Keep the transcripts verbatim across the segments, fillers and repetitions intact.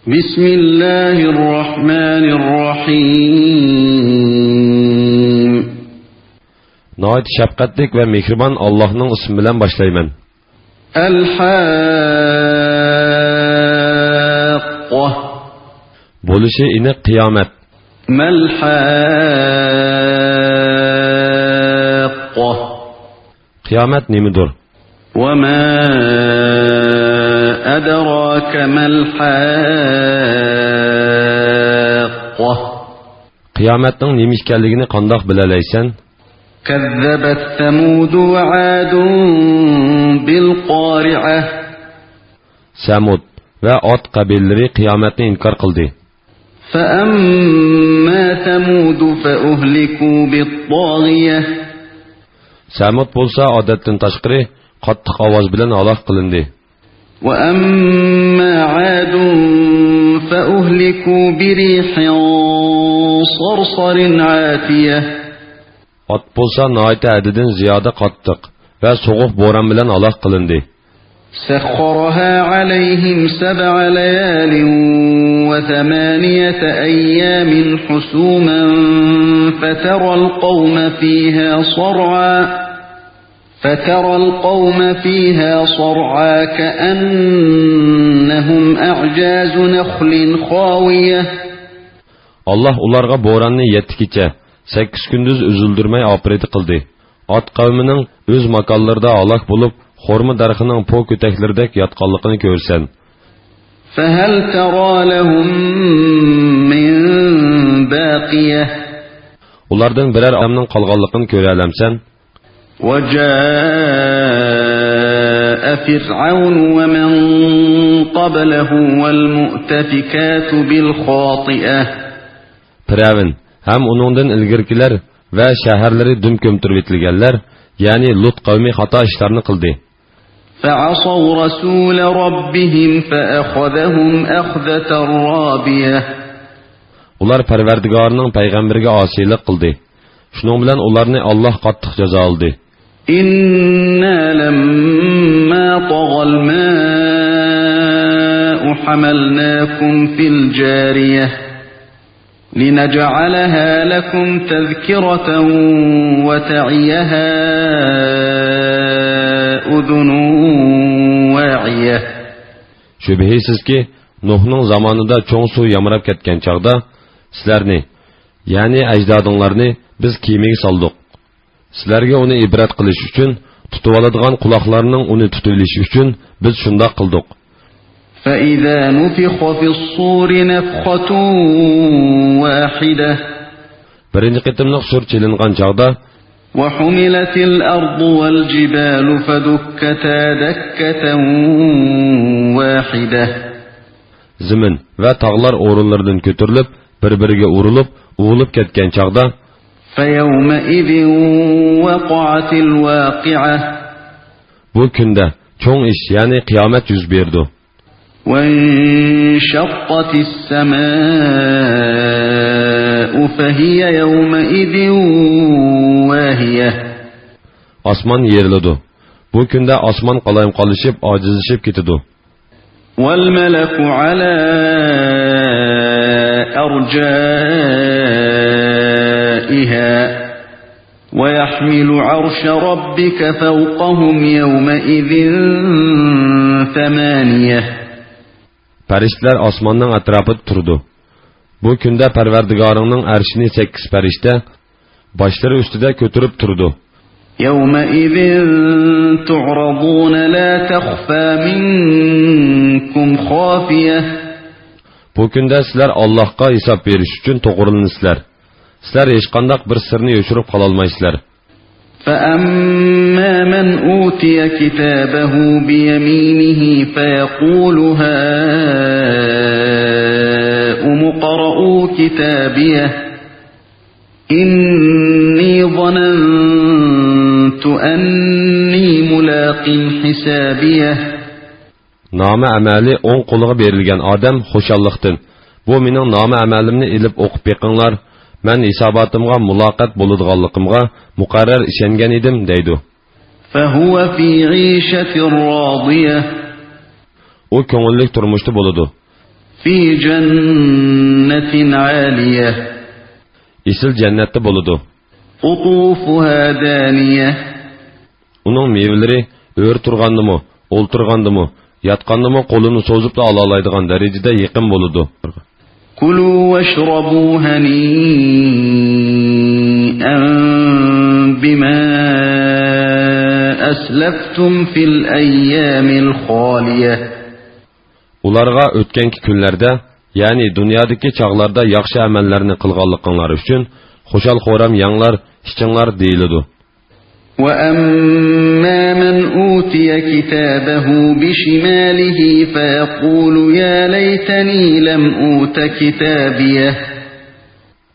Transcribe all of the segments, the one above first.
بسم الله الرحمن الرحيم. ناھايىتى شەپقەتلىك ۋە مېھرىبان ئاللاھنىڭ ئىسمى بىلەن باشلايمەن. الحاقة. بولۇشى ئېنىق قىيامەت. ما الحاقة. قىيامەت نېمىدۇر؟ وما أدراك ما الحاقة. قىيامەتنىڭ نېمە ئىكەنلىكىنى قانداق بىلەلەيسەن؟ كذبت ثمود وعاد بالقارعة. سەمۇد ۋە ئاد قەبىلىلىرى قىيامەتنى ئىنكار قىلدى. فأما ثمود فأهلكوا بالطاغية. سەمۇد بولسا ئادەتتىن تاشقىرى قاتتىق ئاۋاز بىلەن ھالاك قىلىندى. وأما عاد فأهلكوا بريح صرصر عاتية. ئاد بولسا ناھايىتى ھەددىدىن زىيادە قاتتىق ۋە سوغۇق بوران بىلەن ھالاك قىلىندى. سخرها عليهم سبع ليال وثمانية أيام حسوما فترى القوم فيها صرعا، فترى القوم فيها صرعا كأنهم أعجاز نخل خاوية. ئاللاھ ئۇلارغا بوراننى يەتتە كېچە، سەككىز كۈندۈز ئۈزۈلدۈرمەي ئاپىرىدە قىلدى. ئاد قەۋمىنىڭ ئۆز ماكانلىرىدا ھالاك بولۇپ، خورما دەرىخىنىڭ پو كۆتەكلىرىدەك ياتقانلىقىنى كۆرىسەن. فهل ترى لهم من باقية. ئۇلاردىن بىرەر ئادەمنىڭ قالغانلىقىنى كۆرەلەمسەن؟ وجاء فرعون ومن قبله والمؤتفكات بالخاطئة. پىرئەۋن ھەم ئۇنىڭدىن ئىلگىرىكىلەر ۋە شەھەرلىرى دۈم كۆمتۈرۈۋېتىلگەنلەر، يەنى لۇت قەۋمى خاتا ئىشلارنى قىلدى. فعصوا رسول ربهم فأخذهم أخذة رابية. ئۇلار پەرۋەردىگارىنىڭ پەيغەمبىرىگە ئاسىيلىق قىلدى. شۇنىڭ بىلەن ئۇلارنى ئاللاھ قاتتىق جازالىدى. إنا لما طغى الماء حملناكم في الجارية لنجعلها لكم تذكرة وتعيها أذن واعية. شۈبھىسىزكى، نۇھنىڭ زامانىدا چوڭ سۇ يامراپ كەتكەن چاغدا سىلەرنى، يەنى ئەجدادىڭلارنى بىز كېمىگە سالدۇق. سىلەرگە ئۇنى ئىبرەت قىلىش ئۈچۈن، تۇتۇۋالىدىغان قۇلاقلارنىڭ ئۇنى تۇتۇۋېلىشى ئۈچۈن بىز شۇنداق قىلدۇق. فإذا نفخ في الصور نفخة واحدة. بىرىنچى قېتىملىق سۇر چېلىنغان چاغدا، وحملت الأرض والجبال فدكتا دكة واحدة. زېمىن ۋە تاغلار ئورۇنلىرىدىن كۆتۈرۈلۈپ، بىر-بىرىگە ئۇرۇلۇپ، ئۇۋۇلۇپ كەتكەن چاغدا، فيومئذ وقعت الواقعة. بۇ كۈندە چوڭ ئىش، يەنى قىيامەت يۈز بېرىدۇ. وانشقت السماء فهي يومئذ واهية. ئاسمان يېرىلىدۇ. بۇ كۈندە ئاسمان قالايمىقانلىشىپ، ئاجىزلىشىپ كېتىدۇ. والملك على أرجائها ويحمل عرش ربك فوقهم يومئذ ثمانية. پەرىشتىلەر ئاسماننىڭ ئەتراپىدا تۇرىدۇ. بۇ كۈندە پەرۋەردىگارىڭنىڭ ئەرشىنى سەككىز پەرىشتە باشلىرى ئۈستىدە كۆتۈرۈپ تۇرىدۇ. يومئذ تعرضون لا تخفى منكم خافية. بۇ كۈندە سىلەر ئاللاھقا ھېساب بېرىش ئۈچۈن توغرىلىنىسىلەر. سىلەر ھېچقانداق بىر سىرنى يوشۇرۇپ قالالمايسىلەر. فأما من أوتي كتابه بيمينه فيقول هاؤم اقرءوا كتابيه إني ظننت أني ملاق حسابيه. نامە ئەمەلى ئوڭ قولىغا بېرىلگەن ئادەم خۇشاللىقتىن، بۇ مېنىڭ نامە ئەمەلىمنى ئېلىپ ئوقۇپ بېقىڭلار، مەن ھېساباتىمغا مۇلاقات بولىدىغانلىقىمغا مۇقەررەر ئىشەنگەن ئىدىم، دەيدۇ. فهو في عيشة راضية. ئۇ كۆڭۈللۈك تۇرمۇشتا بولىدۇ. في جنة عالية. ئېسىل جەننەتتە بولىدۇ. قطوفها دانية. ئۇنىڭ مېۋىلىرى ئۆرە تۇرغاندىمۇ، ئولتۇرغاندىمۇ، ياتقاندىمۇ قولىنى سوزۇپلا ئالالايدىغان دەرىجىدە يېقىم بولىدۇ. كلوا واشربوا هنيئا بما أسلفتم في الأيام الخالية. ئۇلارغا ئۆتكەنكى كۈنلەردە، يەنى دۇنيادىكى چاغلاردا ياخشى ئەمەللەرنى قىلغانلىقىڭلار ئۈچۈن خۇشال-خۇرام يەڭلار، ئىچىڭلار دېيىلىدۇ. وأما من أوتي كتابه بشماله فيقول يا ليتني لم أوت كتابيه.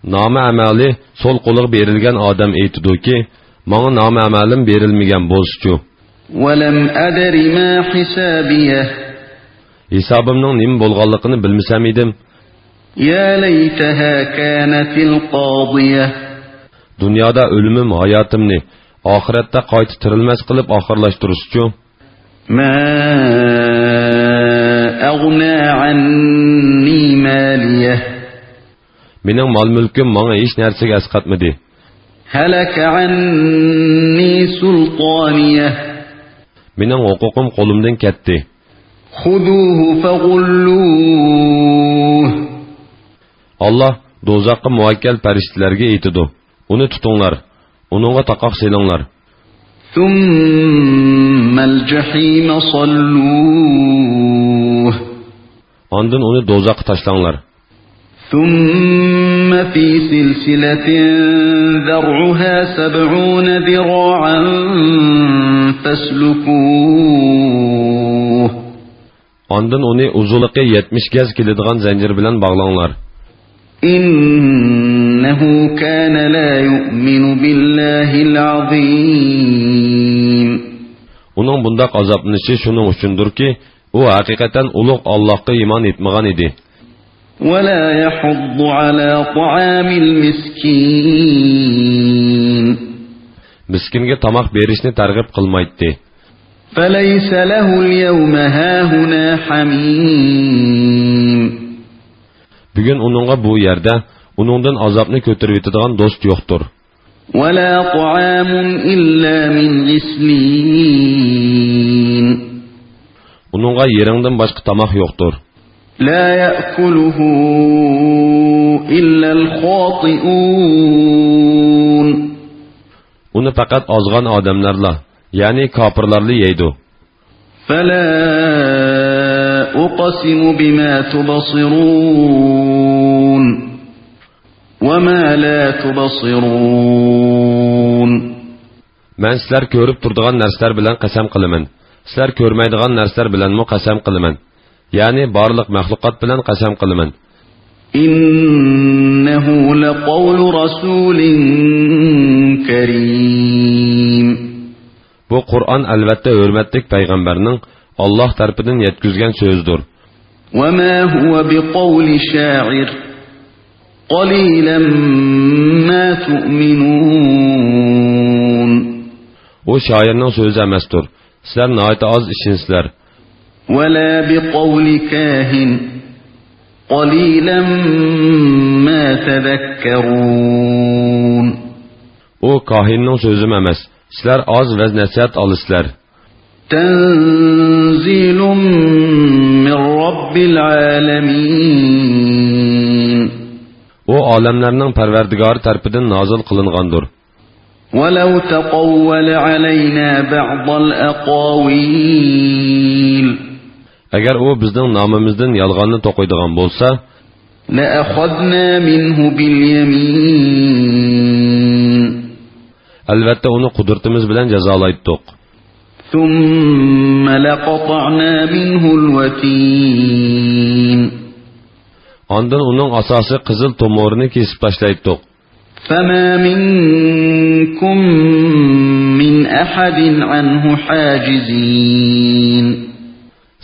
نامە ئەمەلى سول قولىغا بېرىلگەن ئادەم ئېيتىدۇكى، ماڭا نامە ئەمەلىم بېرىلمىگەن بولسىچۇ. ولم أدر ما حسابيه. ھېسابىمنىڭ نېمە بولغانلىقىنى بىلمىسەم ئىدىم. يا ليتها كانت القاضية. دۇنيادا ئۆلۈمۈم ھاياتىمنى، ئاخىرەتتە قايتا تىرىلمەس قىلىپ ئاخىرلاشتۇرسىچۇ. ما أغنى عني ماليه. مېنىڭ مال-مۈلكۈم ماڭا ھېچ نەرسىگە ئەسقاتمىدى. هلك عني سلطانيه. مېنىڭ ھوقۇقۇم قولۇمدىن كەتتى. خذوه فغلوه. ئاللاھ دوزاخقا مۇۋەككەل پەرىشتىلەرگە ئېيتىدۇ، ئۇنى تۇتۇڭلار، ئۇنىڭغا تاقاق سېلىڭلار. ثم الجحيم صلوه. ئاندىن ئۇنى دوزاخقا تاشلاڭلار. ثم في سلسلة ذرعها سبعون ذراعا فاسلكوه. ئاندىن ئۇنى ئۇزۇنلۇقى يەتمىش گەز كېلىدىغان زەنجىر بىلەن باغلاڭلار. إنه كان لا يؤمن بالله العظيم. ئۇنىڭ بۇنداق ئازابلىنىشى شۇنىڭ ئۈچۈندۇركى، ئۇ ھەقىقەتەن ئۇلۇغ ئاللاھقا ئىمان ئېيتمىغان ئىدى. ولا يحض على طعام المسكين. مىسكىنگە تاماق بېرىشنى تەرغىب قىلمايتتى. فليس له اليوم هاهنا حميم. بۈگۈن ئۇنىڭغا بۇ يەردە ئۇنىڭدىن ئازابنى كۆتۈرۈۋېتىدىغان دوست يوقتۇر. ولا طعام إلا من غسلين. ئۇنىڭغا يىرىڭدىن باشقا تاماق يوقتۇر. لا يأكله إلا الخاطئون. ئۇنى پەقەت ئازغان ئادەملەرلا، يەنى كاپىرلارلا يەيدۇ. فلا أقسم بما تبصرون وما لا تبصرون. مەن سىلەر كۆرۈپ تۇرىدىغان نەرسىلەر بىلەن قەسەم قىلىمەن. سىلەر كۆرمەيدىغان نەرسىلەر بىلەنمۇ قەسەم قىلىمەن. يەنى بارلىق مەخلۇقات بىلەن قەسەم قىلىمەن. إنه لقول رسول كريم. بۇ قۇرئان ئەلۋەتتە ھۆرمەتلىك پەيغەمبەرنىڭ ئاللاھ تەرىپىدىن يەتكۈزگەن سۆزىدۇر. وما هو بقول شاعر قليلا ما تؤمنون. ئۇ شائىرنىڭ سۆزى ئەمەستۇر. سىلەر ناھايىتى ئاز ئىشىنىسىلەر. ولا بقول كاهن قليلا ما تذكرون. ئۇ كاھىننىڭ سۆزىمۇ ئەمەس. سىلەر ئاز ۋەز-نەسىھەت ئالىسىلەر. تنزيل من رب العالمين. ئۇ ئالەملەرنىڭ پەرۋەردىگارى تەرىپىدىن نازىل قىلىنغاندۇر. ولو تقول علينا بعض الأقاويل. ئەگەر ئۇ بىزنىڭ نامىمىزدىن يالغاننى توقۇيدىغان بولسا، لأخذنا منه باليمين. ئەلۋەتتە ئۇنى قۇدرىتىمىز بىلەن جازالايتتۇق. ثم لقطعنا منه الوتين. ئاندىن ئۇنىڭ ئاساسىي قىزىل تومۇرىنى كېسىپ تاشلايتتۇق. فما منكم من أحد عنه حاجزين.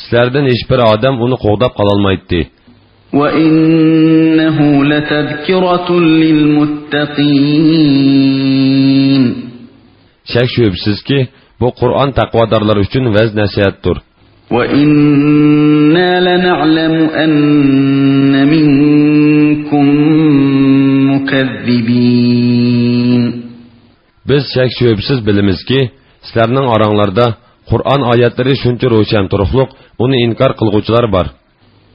سىلەردىن ھېچبىر ئادەم ئۇنى قوغداپ قالالمايتتى. وإنه لتذكرة للمتقين. شەك-شۈبھىسىزكى، بۇ قۇرئان تەقۋادارلار ئۈچۈن ۋەز-نەسىھەتتۇر. وَإِنَّا لَنَعْلَمُ أَنَّ مِنكُم مُّكَذِّبِينَ. بىز شەك-شۈبھىسىز بىلىمىزكى، سىلەرنىڭ ئاراڭلاردا قۇرئان ئايەتلىرى شۇنچە روشەن تۇرۇقلۇق، ئۇنى ئىنكار قىلغۇچىلار بار.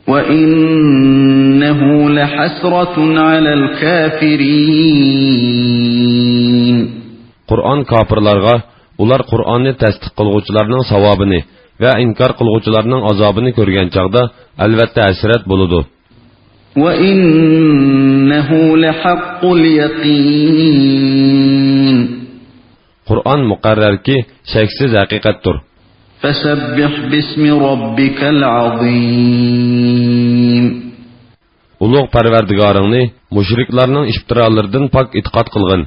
وَإِنَّهُ لَحَسْرَةٌ عَلَى الْكَافِرِينَ. قۇرئان كاپىرلارغا، ئۇلار قۇرئاننى تەستىق قىلغۇچىلارنىڭ ساۋابىنى ۋە ئىنكار قىلغۇچىلارنىڭ ئازابىنى كۆرگەن چاغدا، ئەلۋەتتە ھەسرەت بولىدۇ. وَإِنَّهُ لَحَقُّ الْيَقِينِ. قۇرئان مۇقەررەركى، شەكسىز ھەقىقەتتۇر. فَسَبِّحْ بِاسْمِ رَبِّكَ الْعَظِيمِ. ئۇلۇغ پەرۋەردىگارىڭنى مۇشرىكلارنىڭ ئىپتىرالىرىدىن پاك ئېتىقاد قىلغىن.